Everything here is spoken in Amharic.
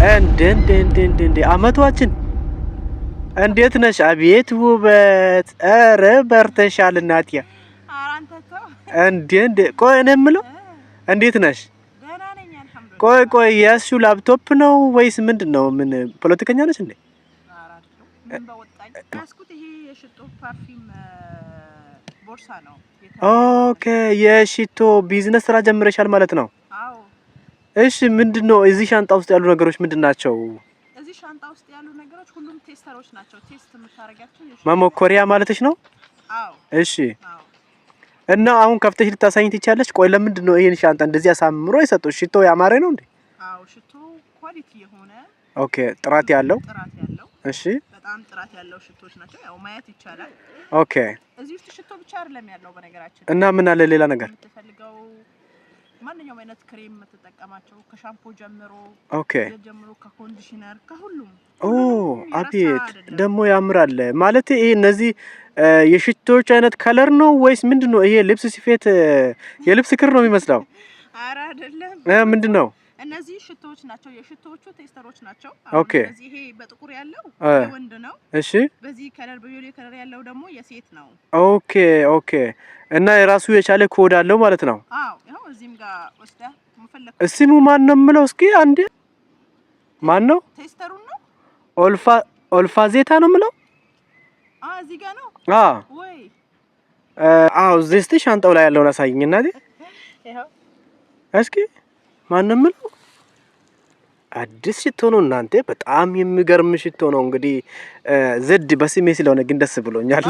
እንደ እንደ እንደ እንደ እንደ አመቷችን እንዴት ነሽ? አቤት ውበት! ኧረ በርተሻል እናትያ። እንዴ እንዴ፣ ቆይ እኔ የምለው እንዴት ነሽ? ቆይ ቆይ፣ የያዝሽው ላፕቶፕ ነው ወይስ ምንድን ነው? ምን ፖለቲከኛ ነሽ እንዴ? ያዝኩት ይሄ የሽቶ perfume ቦርሳ ነው። Okay፣ የሽቶ ቢዝነስ ስራ ጀምረሻል ማለት ነው? አዎ። እሺ፣ ምንድን ነው እዚህ ሻንጣ ውስጥ ያሉ ነገሮች ምንድን ናቸው? እዚህ ሻንጣ ውስጥ ያሉ ነገሮች ሁሉም tester ኦች ናቸው። Test የምታደርጊያቸው የሽቶ መሞከሪያ ማለትሽ ነው? አዎ። እሺ። አዎ። እና አሁን ከፍተሽ ልታሳይኝ ትችያለሽ? ቆይ፣ ለምንድን ነው ይሄን ሻንጣ እንደዚህ አሳምሮ የሰጡሽ? ሽቶ ያማረ ነው እንዴ? አዎ፣ ሽቶ quality የሆነ Okay፣ ጥራት ያለው። ጥራት ያለው። በጣም ጥራት ያለው ሽቶች ናቸው። ያው ማየት ይቻላል። እዚህ ውስጥ ሽቶ ብቻ አይደለም ያለው በነገራችን። እና ምን አለ ሌላ ነገር? የምትፈልገው ማንኛውም አይነት ክሬም የምትጠቀማቸው ከሻምፖ ጀምሮ ጀምሮ ከ conditioner ከሁሉም ኦ ሁሉንም የረሳ አቤት አይደለም። ደግሞ ያምራል። ማለት ይሄ እነዚህ የሽቶዎች አይነት color ነው ወይስ ምንድን ነው? ይሄ ልብስ ስፌት የልብስ ክር ነው የሚመስለው። ኧረ አይደለም። ምንድን ነው? እነዚህ ሽቶዎች ናቸው። የሽቶዎቹ tester ኦች ናቸው። እነዚህ ይሄ በጥቁር ያለው የወንድ ነው። በዚህ color በ yellow color ያለው ደግሞ የሴት ነው። Okay። እና የራሱ የቻለ ኮድ አለው ማለት ነው። አዎ፣ ይኸው እዚህም ጋር ወስደህ መፈለግ ስሙ ማን ነው የምለው? እስኪ አንዴ ማን ነው? Tester ኡን ነው። ኦልፋ ዜታ ነው የምለው። እዚህ ጋር ነው ወይ? አዎ፣ እዚህ እስቲ ሻንጣው ላይ ያለውን አሳይኝ እናቴ። ይኸው። እስኪ ማን ነው የምለው? አዲስ ሽቶ ነው እናንተ፣ በጣም የሚገርም ሽቶ ነው። እንግዲህ Z በስሜ ስለሆነ ግን ደስ ብሎኛል።